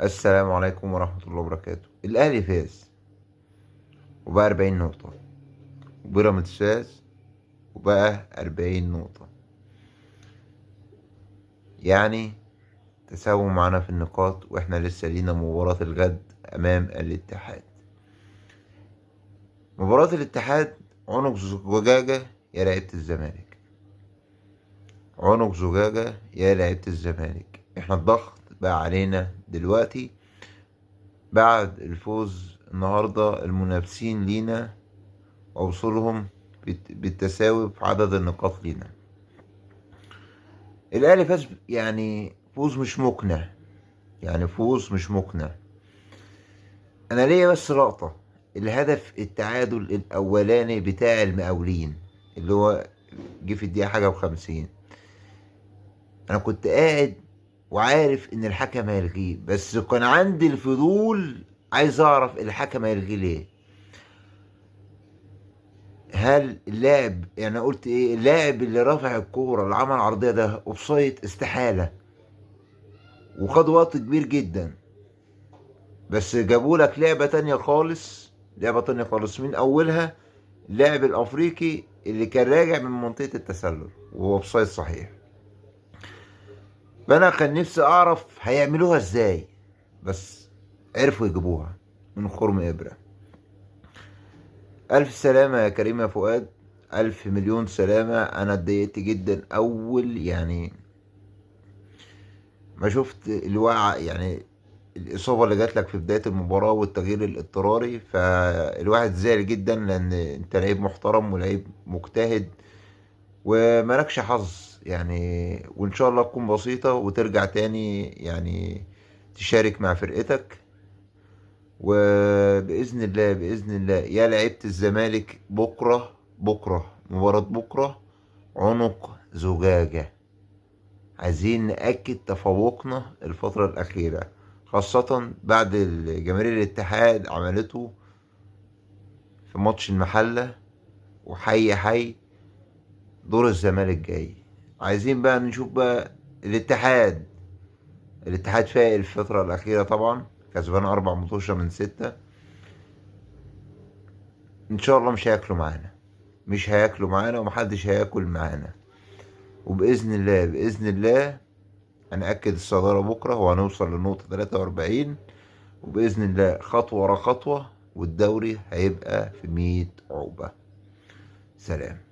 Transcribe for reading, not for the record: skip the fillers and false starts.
السلام عليكم ورحمة الله وبركاته. الأهلي فاز وبقى 40 نقطة، وبيراميدز فاز وبقى 40 نقطة، يعني تساووا معانا في النقاط، واحنا لسه لينا مباراة الغد أمام الاتحاد. مباراة الاتحاد عنق زجاجة يا لعيبة الزمالك، عنق زجاجة يا لعيبة الزمالك. احنا الضغط بقى علينا دلوقتي بعد الفوز النهاردة، المنافسين لينا ووصولهم بالتساوي في عدد النقاط لينا. الأهلي فاز، يعني فوز مش مقنع، يعني فوز مش مقنع. أنا ليا بس لقطة الهدف التعادل الأولاني بتاع المقاولين اللي هو جه في الدقيقة حاجة وخمسين، أنا كنت قاعد وعارف إن الحكم هيلغيه، بس كان عندي الفضول عايز أعرف الحكم هيلغيه ليه. هل اللاعب، يعني قلت إيه، اللاعب اللي رافع الكورة اللي عمل عرضية ده أوفسايد؟ استحالة، وخد وقت كبير جدا. بس جابوا لك لعبة تانية خالص، لعبة تانية خالص من أولها، اللاعب الأفريقي اللي كان راجع من منطقة التسلل وهو أوفسايد صحيح. فأنا كان نفسي أعرف هيعملوها إزاي، بس عرفوا يجيبوها من خرم إبرة. ألف سلامة يا كريم يا فؤاد، ألف مليون سلامة. أنا اتضايقت جدا أول ما شفت الوقعة، يعني الإصابة اللي جات لك في بداية المباراة والتغيير الاضطراري، فالواحد زعل جدا لأن أنت لعيب محترم ولعيب مجتهد ومالكش حظ وإن شاء الله تكون بسيطة وترجع تاني تشارك مع فرقتك. وبإذن الله، بإذن الله يا لعيبة الزمالك، بكرة، بكرة مباراة بكرة عنق زجاجة. عايزين نأكد تفوقنا الفترة الأخيرة، خاصة بعد جماهير الاتحاد عملته في ماتش المحلة، وحي حي دور الزمالك جاي. عايزين بقى نشوف بقى الاتحاد، الاتحاد فايق الفترة الأخيرة طبعا، كسبان 4 ماتشات من 6. إن شاء الله مش هياكلوا معانا، مش هياكلوا معانا ومحدش هياكل معانا. وبإذن الله، بإذن الله هنأكد الصدارة بكرة وهنوصل لنقطة 43، وبإذن الله خطوة ورا خطوة، والدوري هيبقى في 100 عقبة. سلام.